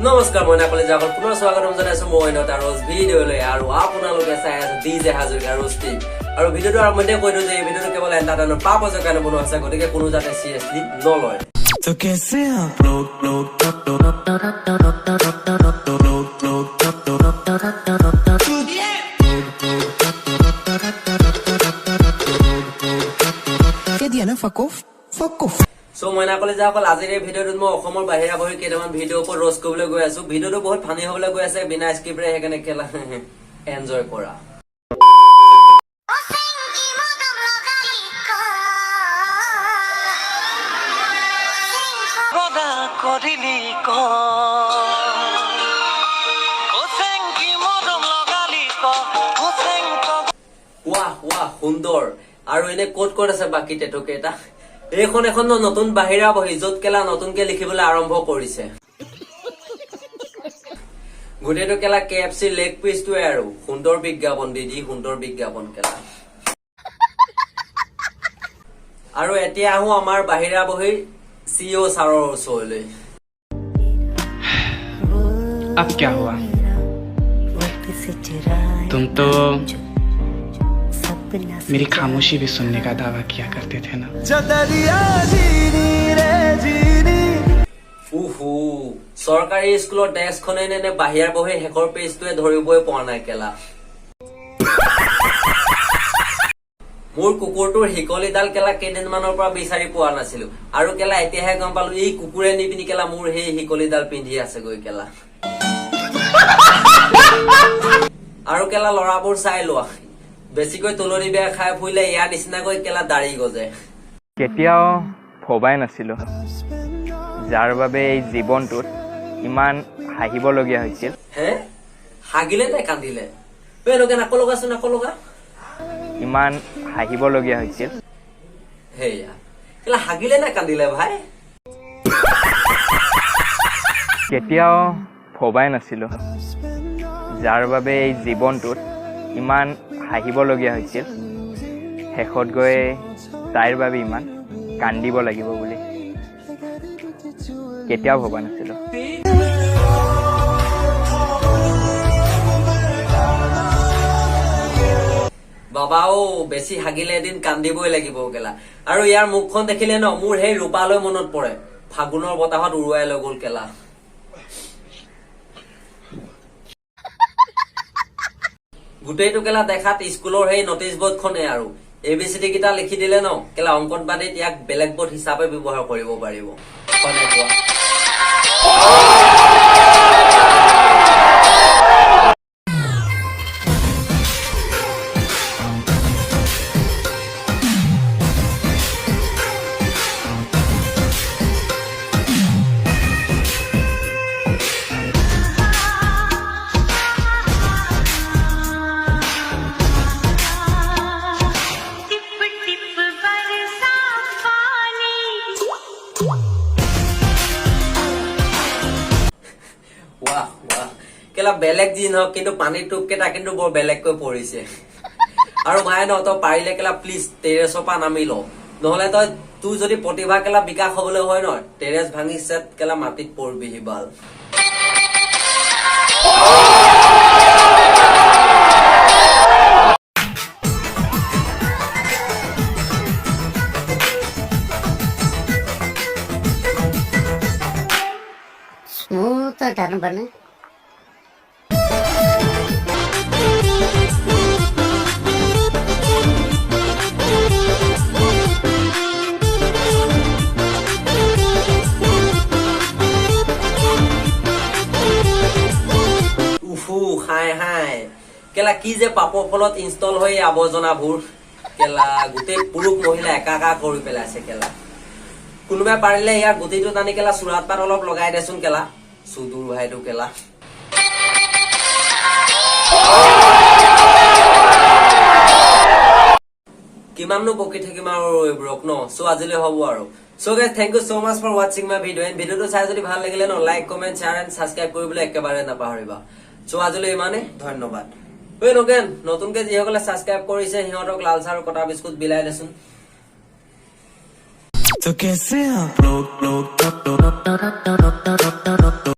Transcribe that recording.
নমস্কাৰ, মই নাকলে যাকৰ পুনৰ স্বাগতম জনাইছো মই অন্য এটা ৰ'জ ভিডিঅ'লৈ আৰু আপোনালোকে চাই আছে ডি জে হাজৰিকা ৰোষ্টিং। আৰু ভিডিঅ'টো আৰম্ভণিতে কৈ দিওঁ যে এই ভিডিঅ'টো কেৱল এণ্টাৰটেইনৰ পাৰ্পাছৰ কাৰণে বনোৱা হৈছে, গতিকে কোনো যাতে চিৰিয়াছলি নলয়। तो कैसे आप लोग लोग लोग लोग लोग लोग। कह दिया ना, फक ऑफ, फक ऑफ। চ' মইনা কলিজাসকল, আজিৰ এই ভিডিঅ'টোত মই অসমৰ বাহিৰা বহিৰ কেইটামান ভিডিঅ'ৰ ওপৰত ৰ'জ কৰিবলৈ গৈ আছো। ভিডিঅ'টো বহুত ফানি হ'বলৈ গৈ আছে, বিনা স্কিপৰে, সেইকাৰণে খেলা এনজয় কৰা। কৰিলি ক, অ চেংকি মদম লগালি ক, অ চেংক। ৱাহ ৱাহ, সুন্দৰ। আৰু এনে ক'ত ক'ত আছে বাকী টেটু কেইটা? এইখন এখন নতুন বাহিৰা বহী, য'ত কেলা নতুনকে লিখিবলৈ আৰম্ভ কৰিছে। গোটেইটো কেলা কে এফ চি লেগ পিচটোৱে আৰু। সুন্দৰ বিজ্ঞাপন দিদি, সুন্দৰ বিজ্ঞাপন কেলা। আৰু এতিয়া আহো আমাৰ বাহিৰা বহীৰ চি অ' ছাৰৰ ওচৰলৈ। अब क्या हुआ? तुम तो मेरी खामोशी भी सुनने का दावा किया करते थे ना? चदरिया जीनी रे जीनी। উহু, চৰকাৰী স্কুলৰ ডেস্কখনে নে বাহিৰা বহীৰ শেষৰ পেজটোৱে ধৰিবই পৰা নাই কেলা। মোৰ কুকুৰটোৰ শিকলিডাল কেলা কেইদিনমানৰ পৰা বিচাৰি পোৱা নাছিলো আৰু কেলা এতিয়াহে গম পালো, এই কুকুৰে নি পিনি কেলা মোৰ সেই শিকলিডাল পিন্ধি আছেগৈ কেলা। আৰু কেলা ল'ৰাবোৰ চাই লোৱা, বেছিকৈ তুলনি বেয়া খাই ফুৰিলে ইয়াৰ নিচিনাকৈ কেলা দাড়ি গজে। কেতিয়াও ভবাই নাছিলোঁ, যাৰ বাবে এই জীৱনটোত ইমান হাঁহিবলগীয়া হৈছিল। হে, হাগিলে নে কান্দিলে? ঐ এনেকুৱা আকৌ লগাচোন, আকৌ লগা। ইমান হাঁহিবলগীয়া হৈছিল। সেয়া কেলা হাগিলে নে কান্দিলে ভাই? কেতিয়াও ভবাই নাছিলোঁ, যাৰ বাবে এই জীৱনটোত ইমান হাঁহিবলগীয়া হৈছিল, শেষত গৈ তাইৰ বাবে ইমান কান্দিব লাগিব বুলি কেতিয়াও ভবা নাছিলোঁ। বাবাও, বেছি হাগিলে এদিন কান্দিবই লাগিব কেলা। আৰু ইয়াৰ মুখখন দেখিলে ন মোৰ সেই ৰূপালৈ মনত পৰে, ফাগুনৰ বতাহত উৰুৱাই লৈ গ'ল কেলা। গোটেইটো কেলা দেখাত স্কুলৰ সেই নটিচ বোৰ্ডখনে আৰু এ বি চি ডি কেইটা লিখি দিলে ন কেলা অংগনবাদীত ইয়াক বেলেগ বোৰ্ড হিচাপে ব্যৱহাৰ কৰিব পাৰিব, হয় নাই কোৱা? टिप टिप बरसा पानी। ৱাহ ৱাহ, কেলা বেলেগ যি নহওক, কিন্তু পানীৰ টোপ কেইটা কিন্তু বৰ বেলেগকৈ পৰিছে। আৰু ভাই ন, তই পাৰিলে কেলা প্লিজ টেৰেছৰ পৰা নামি ল, নহলে তই তোৰ যদি প্ৰতিভা কেলা বিকাশ হবলৈ হয় নহয়, টেৰেছ ভাঙি চেট কেলা মাটিত পৰিবিহি বাল। स्मूथ टर्न बने। উফু, হাই হাই, কেলা কি যে পাপৰ ফলত ইনষ্টল হৈ এই আৱৰ্জনাবোৰ কেলা গোটেই পুৰুষ মহিলা একাকাৰ কৰি পেলাইছে কেলা। কোনোবাই পাৰিলে ইয়াৰ গুটিটো টানি কেলা চোৰাত পাত অলপ লগাই দেচোন কেলা, চুদুৰ ভাইটো কেলা। কিমাননো বকি থাকিম আৰু এইবোৰক ন? চ' আজিলৈ হ'ব আৰু। So guys, thank you so much for watching my video, and ভিডিঅ'টো চাই যদি ভাল লাগিলে ন, like, comment, share and subscribe কৰিবলৈ একেবাৰে নাপাহৰিবা। চ' আজিলৈ ইমানে, ধন্যবাদ। ঐ নগেন, নতুনকে যিসকলে ছাবস্ক্ৰাইব কৰিছে সিহঁতক লাল চাহ আৰু কটা বিস্কুট বিলাই দেচোন। तो कैसे आप लोग लोग लोग।